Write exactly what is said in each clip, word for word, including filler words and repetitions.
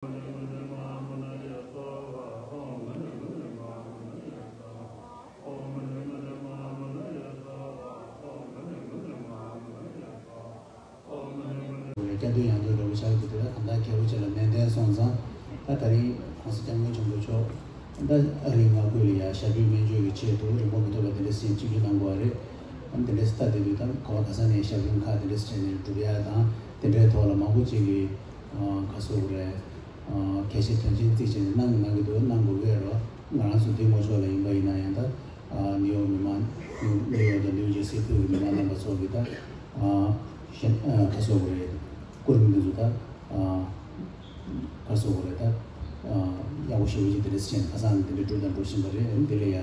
སྐྱབས་མགོན་ཡང་སྟོན་རིན་པོ་ཆེ་གི་དེ་ལ་གང་ལྟར་རྒྱལ་པོ་ཆེ་ལ་ནན་ཏན་སོང་ཙང་། ད་ད་རིང་གོང་ས་སྐྱབས་མགོན་ཆེན་པོ་མཆོག་ད་ཨ་རིའི་མངའ་ཁུལ་ལ་ཡ་ཞབས་ཞུ་སྨན་བཅོས་ཀྱི་ཆེད་དུ་རིན་པོ་མི་ཐོགས་པ་དེ་འདྲ་ཞིག་ཅིག་གནང་དགོས་པ་རེད། ཨ་ནི་དེ་འདྲ་ཞིག་ད་དེ་དུས་ད་ག་བ་ག་ས་ནས་ཞབས་ཞུ་ཁག་དེ་འདྲ་ཞིག་བྱས་ནས་སྒྲུབ་ཡ་དང་དེ་འདྲའི་ཐོག་ལ་མང་པོ་ཅིག་གིས་ག་སོ་རེད། གལ་ཆེ་དོན་ཆེན་བརྩིས་བྱས་ནས་གནང་གནང་གི་འདུག་གནང་དགོས་ཀྱི་རེད། ང་རང་ཚོ་འདི་ངོ་ཕྱོགས་ལ་ཡིན་པ་ཡིན་ན་ཡང་ད། ཨ་ནིའུ་ཡོག་མི་མང་ནིའུ་ཡོག་དང་ནིའུ་ཇར་སི་ཁུལ་གྱི་མི་མང་རྣམ་པ་ཚོ་གིས་ད། ཨ་གཞན་ཨ་ག་སོ་གོ་རེད། སྐུ་རིམ་འདི་ཚོ་ད། ཨ་ག་སོ་གོ་རེད་ད། ཨ་ཡག་པོ་ཞེ་པོ་ཅིག་དེ་འདྲ་བྱས་ནས་ཁ་སང་ནས་དེ་འདྲ་འགྲོ་དང་འགྲོ་བཞིན་པ་རེད། དེ་ལ་ཡ་ཨ་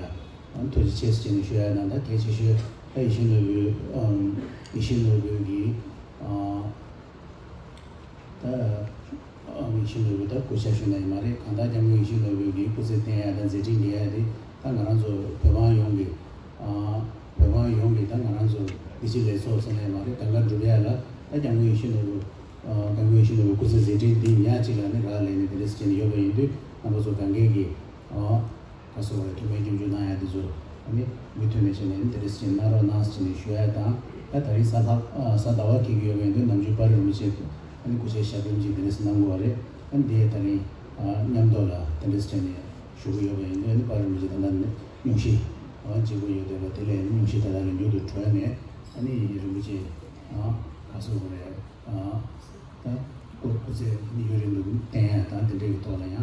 ཐུགས་རྗེ་ཆེ་ཟེར་ནས་ཞུ་ཡ་ན་ད་གལ་ཆེ་ཤོས་ད་ཡིད་བཞིན་ནོར་བུ་ཨམ་ཡིད་བཞིན་ནོར་བུ་གི་ཨ། ད་ཨ་ཡིད་བཞིན་ནོར་བུ་ད་སྐུ་ཕྱག་ཞུ་ན་ཡང་མ་རེད། གང་ལྟར་སྐྱབས་མགོན་ཡིད་བཞིན་ནོར་བུ་གི་སྐུ་ཚེ་བརྟན་ཡ་དང་མཛད་འཕྲིན་རྒྱས་ཡ་དེ་ད་ང་རང་ཚོ་བོད་འབངས་ཡོངས་ཀྱི་ཨ་བོད་འབངས་ཡོངས་ཀྱི་ད་ང་རང་ཚོ་འདི་ཕྱི་ལས་ཚོགས་ཟེར་ན་ཡང་མ་རེད། གང་ག་སྒྲུབ་ཡ་ལ་ད་སྐྱབས་མགོན་ཡིད་བཞིན་ནོར་བུ་ཨ་སྐྱབས་མགོན་ཡིད་བཞིན་ནོར་བུ་སྐུ་ཚེ་མཛད་འཕྲིན་འདི་ཉག་གཅིག་ལ་ནི་རག་ལས་ནས་དེ་འདྲ་ཟེར་ནས་ཡོད་པ་ཡིན་དུས་རྣམ་པ་ཚོ་གང་གས་ཀྱིས་ཨ། ཁ་སོ་བའི་ཐུགས་སྨོན་སྐྱབས་འཇུག་གནང་ཡ་དེ་ཚོ་ཨ་ནི་མུ་མཐུད་ནས་བྱས་ནས་ཨ་ནི་དེ་འདྲ་ཞིག་གནང་རོགས་གནང་ཟེར་ནས་ཞུ་ཡ་དང་། ད་ད་རིང་གཟའ་ལྷག་ཨ་གཟའ་ཟླ་བ་འཁེལ་གྱི་ཡོད་པ་ཡིན་དུས་ནམ་རྒྱུན་པར་རིན་པོ་ཆེ་ཨ་ནི་སྐུ་ཕྱྭའི་ཞབས་རིམ་ཅིག་དེ་འདྲ་ཞིག་གནང་དགོས་པ་རེད། ཨ་ནི་དེ་ད་རིང་ཨ་མཉམ་དུ་ལ་དེ་འདྲ་ཞིག་བྱས་ནས་ཞུ་གི་ཡོད་པ་ཡིན་དུས་ཨ་ནི་པར་རིན་པོ་ཆེ་ད་ལྟ་ནས་སྙུང་གཞི་ཨ་བྱེད་དགོས་ཡོད་བསྡད་པ་དེ་ལས་ཨ་ནི་སྙུང་གཞི་ད་ལྟ་ལ་མྱུར་དུ་གྲོལ་ནས་ཨ་ནི་རིན་པོ་ཆེ་ཨ་ག་སོ་བ་རེད། ཨ་ད་སྐུ་སྐུ་ཚེ་ནི་ཡུན་རིང་དུ་བརྟན་ཡ་དང་དེ་འདྲའི་ཐོག་ལ་ཡང་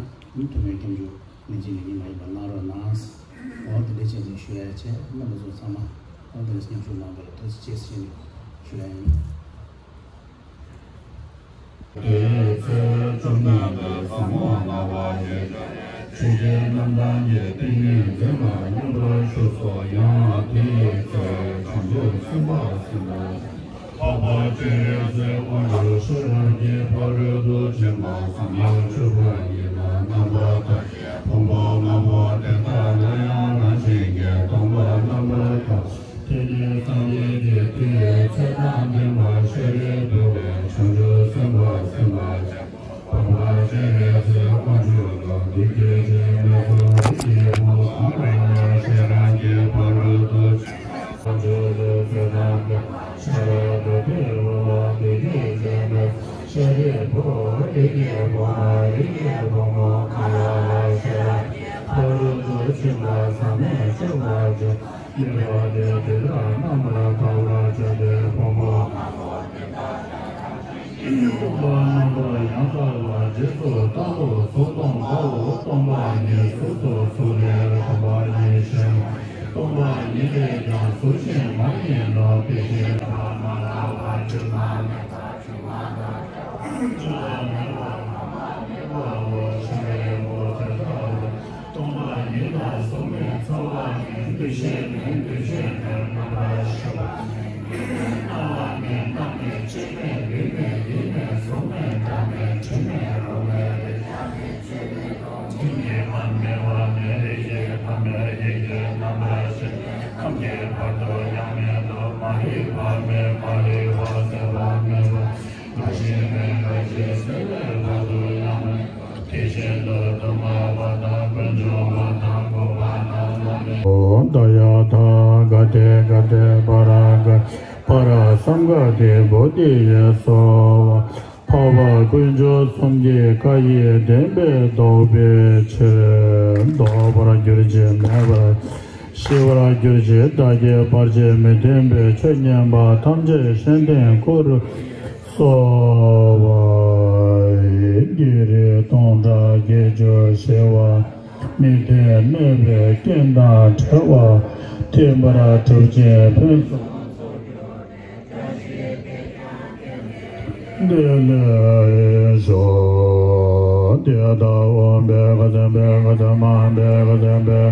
ཐུགས་སྨོན་སྐྱབས་འཇུག་ལན་གཅིག་ལན་གཉིས་མ་ཡིན་པ་གནང་རོགས་གནང་། འོ་དེ་འདྲ་བྱས་ནས་ཞུ་ཡ་བྱས། རྣམ་པ་ཚོ་ཚང་མ་འོ་དེ་འདྲ་མཉམ་ཞུགས་གནང་བ་ལ་ཐུགས་རྗེ་ཆེ་ཟེར་ནས་ཞུ་ཡ་ཡིན། དེའི་ཚེ་བཅོམ་ལྡན་འདས་ཟབ་མོ་སྨྲ་བ་ཡི། ཆོས་ཀྱི་རྣམ་ཐར་གྱི་ཏིང་ངེ་འཛིན་ལ་སྙོམས་པར་ཞུགས་སོ། ཡང་དེའི་ཚེ་བྱང་ཆུབ་སེམས་དཔའ་སེམས་དཔའ་ཆེན་འཕགས་པ་སྤྱན་རས་གཟིགས་དབང་ཕྱུག་ཤེས་རབ་ཀྱི་ཕ་རོལ་ཏུ་ཕྱིན་པ་ཟབ་མོ་སྤྱོད་པ་ཉིད་ལ་རྣམ་པར་ཐར་ཕུང་པོ་ལྔ་པོ་དེ་དག་ལ་ཡང་རང་བཞིན་གྱིས་སྟོང་པར་རྣམ་པར་འགྱུར། དེ་ནས་སངས་རྒྱས་ཀྱི་མཐུ་ཡིས་ཚེ་དང་ལྡན་པ་ཤཱ་རིའི་བུ་སྟེ་བྱང་ཆུབ་སེམས་དཔའ་སེམས་དཔའ་ཆེན་པོ་འཕགས་པ་སྤྱན་རས་གཟིགས་དབང་ཕྱུག་ལ་འདི་སྐད་ཅེས་སྨྲས་སོ། འདི་ཡི་བུ་གང་རིག་ནས་ཤེས་རབ་ཀྱི་ཕ་རོལ་ཏུ་ཕྱིན་པ་ཆོས་ཀྱི་ཚེ་དང་ལྡན་པ་ཤཱ་ར་དྭ་ཏིའི་བུ་ལ་འདི་སྐད་ཅེས་སྨྲས་སོ། ཤཱ་རིའི་བུ་རིགས་ཀྱི་བུ་མོ་རིགས་ཀྱི་བུ་མོ་གང་ལ་ལ་ཤེས་རབ་ཀྱི་ཕ་རོལ་ཏུ་ཕྱིན་པ་ཟབ་མོ་སྤྱོད་པ་ཅན་ཡོད་པ་དེ་དེ་དག་རྣམ་པར་ཐར་པར་བྱ་སྟེ་ཕུང་པོ་སྟོང་པ་རྣམ་པར་ཡང་དག་པར་རྗེས་སུ་བལྟ་བའོ། གཟུགས་སྟོང་པའོ། སྟོང་པ་ཉིད་གཟུགས་སོ། གཟུགས་ལས་སྟོང་པ་ཉིད་གཞན་མ་ཡིན། སྟོང་པ་ཉིད་ལས་ཀྱང་གཟུགས་གཞན་མ་ཡིན་ནོ། དེ་བཞིན་སྟོང་པ་ཉིད་ལས་ཀྱང་གཟུགས་མེད་པའོ། ཤེས་པའི་བུ་དེ་ལྟ་བུ་སྟོང་པ་ཉིད་ལ་གཟུགས་མེད་ཚོར་བ་མེད། འདུ་ཤེས་མེད། འདུ་བྱེད་མེད། རྣམ་པར་ཤེས་པ་མེད། སྣང་བ་མེད། སྣང་མེད། ཆོས་མེད། ལུས་མེད། ཡིད་མེད། གཟུགས་མེད། སྒྲ་མེད། དྲི་མེད། རོ་མེད། རེག་བྱ་མེད། ཆོས་མེད་དོ། དྲི་མེད། ཁམས་མེད། བ་མེད། རེག་བྱའི་ཁམས་མེད། ཡིད་ཀྱི་རྣམ་པར་ཤེས་པའི་ཁམས་ཀྱི་བར་དུ་ཡང་མེད་དོ། མ་རིག་པ་མེད། མ་རིག་པ་སེལ་བ་མེད་པ། འགའ་ཞིག་མེད། འགའ་ཞིག་སེལ་བའི་བར་དུ་ཡང་མེད། དེ་བཞིན་དུ་སྡུག་བསྔལ་བ་དང་ཀུན་འབྱུང་བ་དང་འཁོར་བ་རྣམས་ལ་མེད། ཨོ་ཏདྱ་ཐཱ། ག་ཏེ་ག་ཏེ་པཱ་ར་ག་པཱ་ར་སཾ་ག་ཏེ་བོ་དྷི་ཡེ་སྭཱ་ཧཱ། འཕགས་པ་དཀོན་མཆོག་གསུམ་གྱི་བཀའ་ཡི་བདེན་པས་བཟློག་པའི་ཕྱིར། ལྡོག་པར་གྱུར་ཅིང་མེད་པར་ཞི་བར་གྱུར་ཅིང་བདག་གིས་བར་ཆད་མི་མཐུན་པའི་ཆོས་ཉན་པ་ཐམས་ཅད་ཤེས་ལྡན་འཁོར་གསོལ་བ། བགེགས་རིགས་སྟོང་ཕྲག་བརྒྱད་ཅུ་ཞི་བ། མི་མཐུན་གནོད་པའི་རྐྱེན་དང་བྲལ་བ། མཐུན་པར་གྲུབ་ཅིང་ཕུན་སུམ་ཚོགས་གྱུར་ཏེ། བདེ་ལེགས་ཤོག། དེ་ལྟར་འོངས་པའི་བཀའ་དྲིན་པའི་བཀའ་དྲིན་མ་འོངས་པའི་བཀའ་དྲིན་པའི།